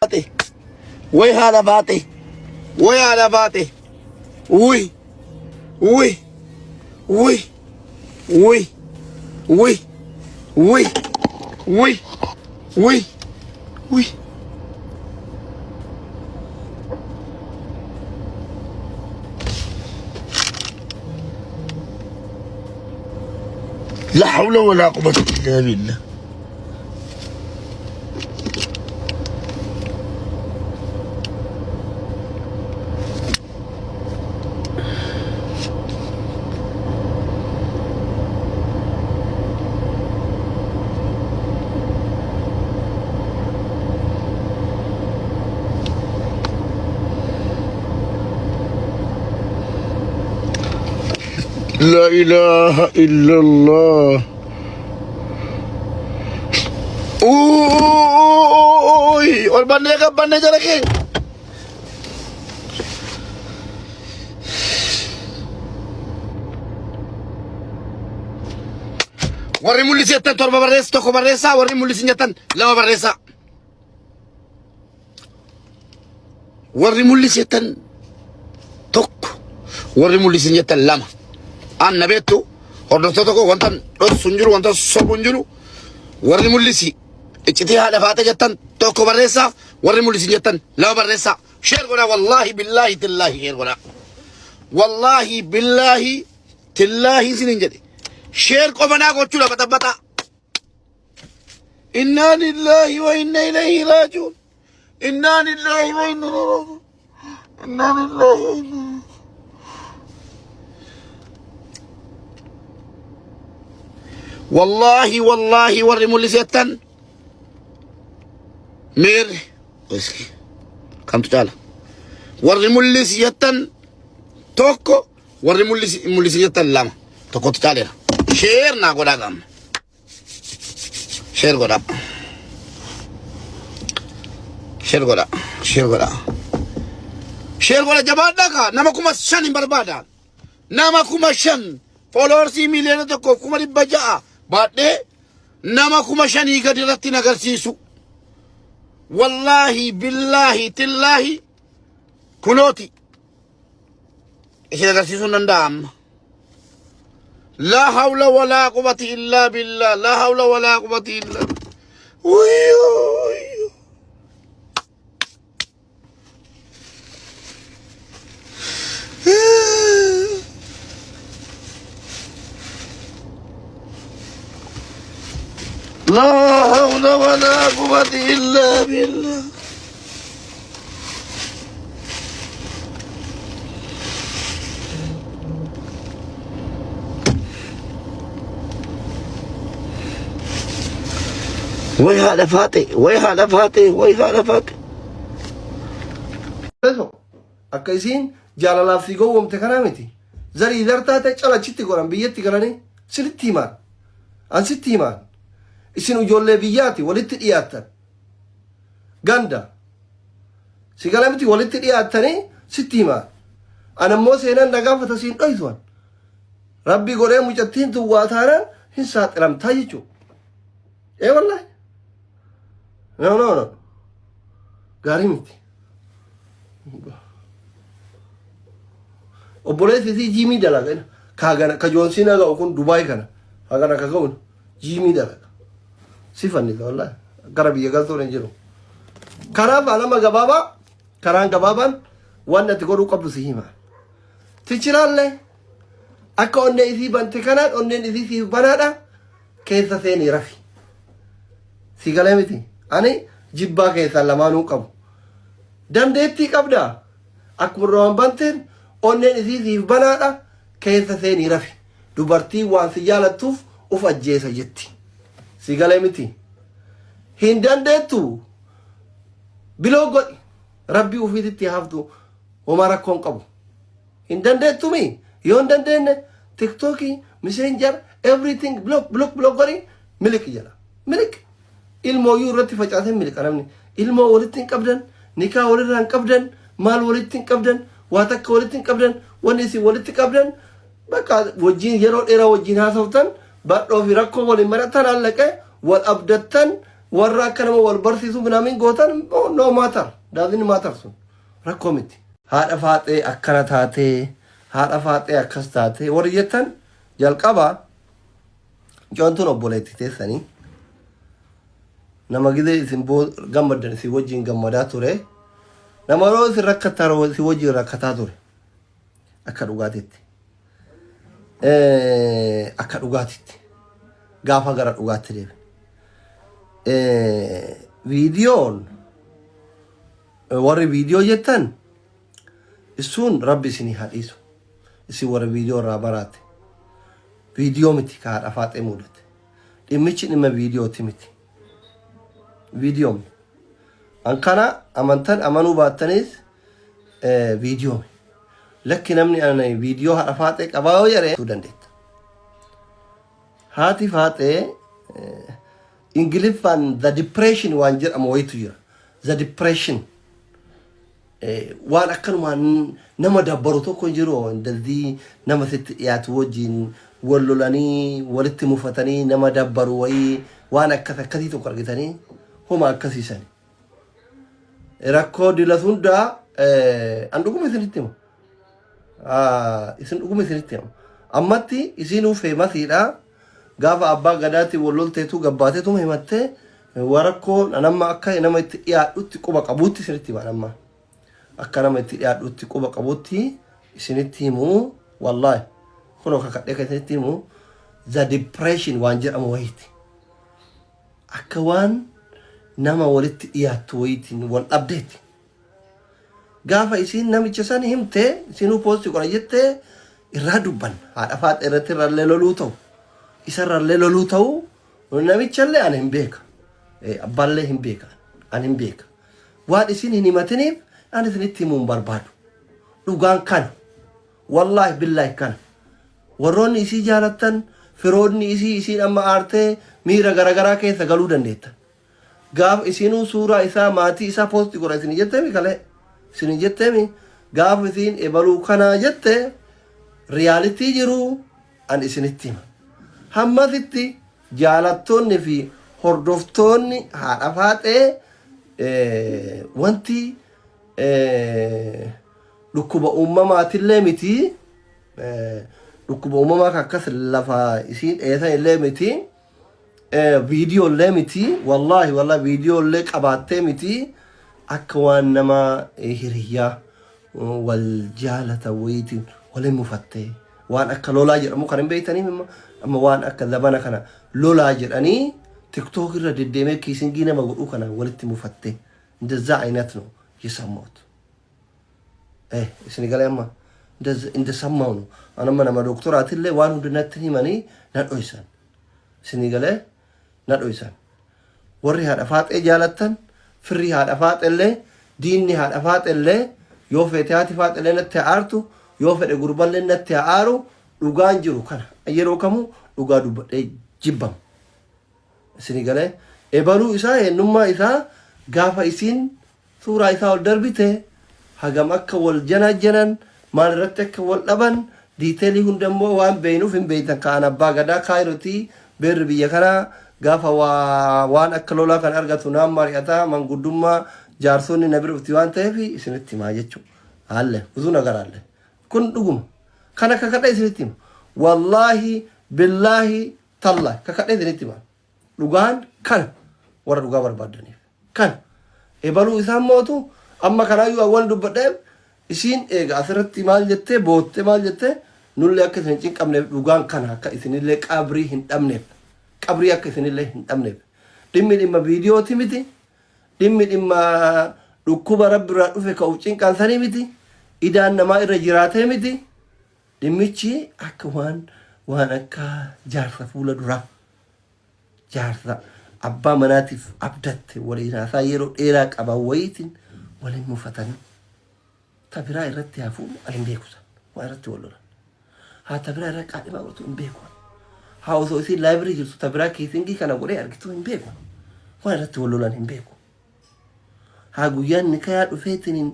Faate. Way haadha faate. Way haadha faate. Wuy. Wuy. Wuy. Wuy. Wuy. Wuy. Wuy. Wuy. Wuy. La hawla wala quwwata illa billah. La ilaha illallah. Uuuuy ol bannee qabbanne jara keenya. Warri mul'isi jettan torba barreessa tokko barreessaa warri mul'isi jettan lama barreessaa. Warri mul'isi jettan tokko warri mul'isi jettan lama. An na beektu hordoftoota koo wanta dhoksu hin jiru wanta sobu hin jiru warri mul'isi iccitii haadha faate jettan tokko barreessaa warri mul'isi jettan lama barreessaa. Sheer godhaa wallaahi billaahi tillaahi sheer godhaa. Wallaahi billaahi tillaahi isiniin jedhe. Sheer qofanaa gochuudha baxabbaxaa. Innaa lillaahi wa inna ilayhi raaji'uun. Innaa lillaahi wa inna ilayhi raaji'uun. Innaa lillaahi wa inna Wallaahi wallaahi warri mul'isettan meerri iski kamtu caala warri mul'isi jettan tokko warri mul'isi mul'isi jettan lama tokkotu caaleera sheer naa godhaa gaamma sheer godhaa sheer godhaa sheer godhaa sheer godha jabaadhaa kaa nama 5000 hin barbaada nama 5000 foloorsii 1,600,000 baadhee nama 5000 gadi irratti hin agarsiisu. Wallaahi billaahi tillaahi kunooti isin agarsiisuu hin danda'a amma. Laa hawla walaa quwwata illaa billah. Laa hawla walaa quwwata illaa. Wayyoo wayyoo. لا حول ولا قوة إلا بالله. Way haadha faate, way haadha faate, way haadha faate. Beso akka isiin jaalalaaf si gowwomte kanaa miti. Zarii zar taate calachitti godhan biyyatti galanii sinitti himaan. An sitti himaan. Isin ijoollee biyyaati walitti dhiyaattan. Ganda. Si gala miti walitti dhiyaattanii sitti himaan. An ammoo seenaan na gaafata siin dhoytuan. Rabbi godhee mucattiin tun waa taanaan hin saaxilamtaa jechuudha. Ee wallahi. No no no. Gaarii miti. Obboleessi isii jiimii dalaga. Kaagana ka joonsiinaa ga'u kun Dubaay kana. Hagana ka ga'u jiimii dalaga. Si fannisa wallahi. Gara biyya galtuun hin jiru. Kanaaf alama gabaabaa karaan gabaabaan waan ati godhuu qabdu si hima. Tichiraallee akka onnee isii bante kanaan onneen isii siif banaadha keessa seenii rafi. Si galee miti. Ani jibbaa keessaa lamaanuu qabu. Dandeettii qabdaa. Akkuma duraan banteen onneen isii siif banaadha keessa seenii rafi. Dubartiin waan si jaalattuuf uf ajjeesa jetti. Si galee miti. Hin dandeettu. Biloo godhi. Rabbii ufiititti haftu homaa rakkoon qabu. Hin dandeettumi? Yoo hin dandeenne tiktookii, messenger, everything block block block godhi miliqi jedha. Miliqi. Ilmooyyuu irratti facaasee miliqa namni. Ilmoo walitti hin qabdan, nikaa walirraa hin qabdan, maal walitti hin qabdan, waa takka walitti hin qabdan, wanni isin walitti qabdan bakka wajjin yeroo dheeraa wajjin haasoftan badhoo fi rakkoo waliin mari'attan hallaqee wal abdattan Warra akka nama wal barsiisu minaamin gootan, no matter, doesn't matter, sun rakkoo miti. Haadha Faaxee akkana taatee, haadha Faaxee akkas taatee warri jettan, jalqaba coontuun obboleetti teessanii nama gidee isin gammaddan isin wajjin gammadaa ture, nama yeroo isin rakkataa isin wajjin rakkataa ture. Akka dhugaatitti, akka dhugaatitti, gaafa gara dhugaatti deeme, viidiyoon warri viidiyoo jettan isuun rabbi isinii haa dhiisu. Isin warra viidiyoo irraa baraate, viidiyoo miti ka haadha Faaxee mudate. Dhimmichi dhimma viidiyooti miti. Viidiyoo an kana amantan amanuu baattanis, viidiyoo lakki, namni ani viidiyoo haadha Faaxee qabaa yoo jedhe dandeetta. Haati Faaxee Ingiliffaan the depression waan jedhamu wayitu jira. The depression waan akkanumaan nama dabbaru tokko hin jiru. እንደዚህ nama sitti dhiyaatu wajjin wal lolanii walitti mufatanii nama dabbaru wayii, waan akkas akkasii tokko argitanii homa akkasiisani. Rakkoo dilas hundaa an dhuguma isinitti hima. Isin dhuguma isinitti hima. Ammatti isinuu famousiidha. Gaafa abbaa gadaatti wal lolteetu gabbaateetuma himattee rakkoo nama akka nama itti dhiyaadhutti quba qabuutti isinitti hima amma. Akka nama itti dhiyaadhutti quba qabutti isinitti himu, wallaahi. Kunoo kakadhee kan isinitti himu, the depression waan jedhamu wayiiti. Akka waan nama walitti dhiyaattu wayiitiin wal dhabdeeti. Gaafa isiin namicha san himte, isinuu post godha jettee irraa dubban, haadha Faaxee irratti irrallee loluu ta'u, isarrallee loluu ta'u, namichallee ani hin beeka. Abbaallee hin beeka. Ani hin beeka. Waan isin hin himatiniif ani isinitti himuu hin barbaadu. Dhugaan kana. Wallaahi billaahi kana. Warroonni isii jaalattan, firoonni isii, isiin amma aartee miira garagaraa keessa galuu dandeettan. Gaafa isinuu suuraa isaa, maatii isaa post godha isin jetteemi, kalee isin jetteemi, gaafa isiin ebaluu kanaa jette, reality jiru an isinitti hima. Hammasitti jaalattoonni fi hordoftoonni haadha Faaxee, wanti dhukkuba uumamaatillee miti, dhukkuba uumamaa kan akkas lafa isiin dheessan illee miti, viidiyoo illee miti, wallaahi wallaahi viidiyoo illee qabaattee miti. Akka waan nama hiriyyaa wal jaalata wayiitiin waliin mufattee, waan akka lolaa jedhamu kan hin beektanii, amma waan akka zabana kana lolaa jedhanii TikTok irra deddeemee kissing nama godhuu kana walitti mufattee እንደዛ አይነት ነው የሰማሁት። Isin galee amma እንደሰማው ነው. Anamma nama doktoraatillee waan hundinatti himanii na dhoysan. Isin galee na dhoysan. Warri haadha Faaxee jaalattan, firri haadha Faaxellee, diinni haadha Faaxellee, yoo feete haati Faaxellee natti haa aartu, yoo fedhe gurballee natti haa aaru, dhugaan jiru kana. Yeroo kamuu dhugaa dubbadhee jibbamu. Isin galee ebaluu isaa, eenyummaa isaa, gaafa isiin suuraa isaa ol darbite, hagam akka wal janaajanan, maal irratti akka wal dhaban, detail hunda immoo waan beeynuuf hin beeytan. Ka'an abbaa gadaa Kaayirotii beerri biyya kanaa gaafa waan akka lolaa kan argatu naan mari'ataa, manguddummaa jaarsonni na bira dhufti waan ta'eef isinitti himaa jechuudha. Haalle ብዙ ነገር አለ. Kun dhuguma. Kana kakadhee isinitti hima. Wallaahi billaahi tallaahi kakadhee isinitti hima. Dhugaan kana, warra dhugaa barbaadaniif. Kana. Ebaluu isaan mootu amma kanaayyuu awwal dubbadheef, isiin eega asirratti maal jettee boottee maal jettee, nullee akka isin hin cinqabneef, dhugaan kana, akka isinillee qabrii hin dhabneef, qabrii akka isinillee hin dhabneef. Dhimmi dhimma viidiyooti miti, dhimmi dhimma dhukkuba rabbi irraa dhufe ka'uuf cinqaansanii miti, idaan namaa irra jiraatee miti. Dhimmichi akka waan akka jaarsa fuula duraa, jaarsa abbaa manaatiif abdatte waliin haasaa yeroo dheeraa qaban wayiitiin waliin mufatanii, tabiraa irratti hafuu ani hin beeku, san waa irratti wal lolan haa tabiraa irra qaadhimaa godhatu hin beeku, haa osoo isiin live jirtu tabiraa kissing kana godhee argitu hin beeku, waan irratti wal lolan hin beeku, haa guyyaan nikayaa dhufeetiin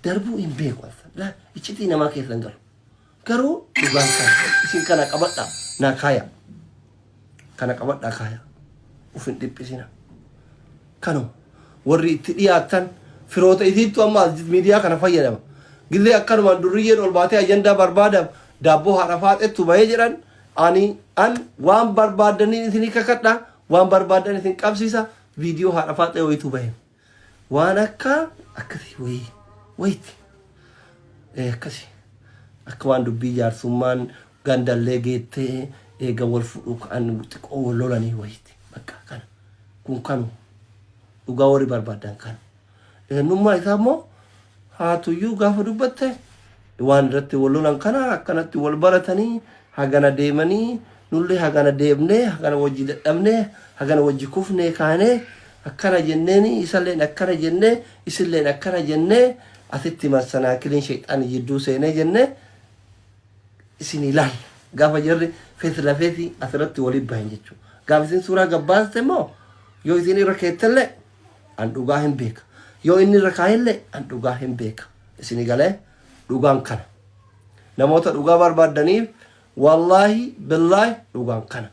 darbuu hin beeku. Laa, iccitii namaa keessa hin galu. Garuu dhugaan kana isin kana qabadhaa naa kaaya, kana qabadhaa kaaya, uf hin dhiphisina. Kanuma. Warri itti dhiyaattan firoota isiittu amma as miidiyaa kana fayyadama. Gizee akkanumaan durriyyeen ol baatee ajandaa barbaadaaf daabboo haadha faaxettu bahee jedhan ani an waan barbaaddaniin isinii kakadha waan barbaaddan isin qabsiisa viidiyoo haadha faaxee wayitu bahe. Waan akka akkasii wayii wayitti. Ee akkasi. Akka waan dubbii jaarsummaan gandallee geettee eega wal fudhuu ka'an xiqqoo wal lolanii wayitti. Bakka kana. Kun kanu. Dhugaa warri barbaadan kana. Eenyummaa isaa immoo haatuyyuu gaafa dubbatte waan irratti wal lolan kana akkanatti wal baratanii hagana deemanii nullee hagana deemnee hagana wajji dadhabnee hagana wajji kufnee kaanee akkana jenneeni isalleen akkana jennee isilleen akkana jennee asitti massanaakiliin sheexaani jidduu seenee jennee isin ilaalla. Gaafa jarri feesi lafeesi asirratti waliin bahan jechuudha. Gaafa isin suuraa gabbaaste immoo yoo isin irra keettellee an dhugaa hin beeka. Yoo inni irra kaa'ellee an dhugaa hin beeka. Isin galee dhugaan kana. Namoota dhugaa barbaaddaniif wallaahi billaahi dhugaan kana.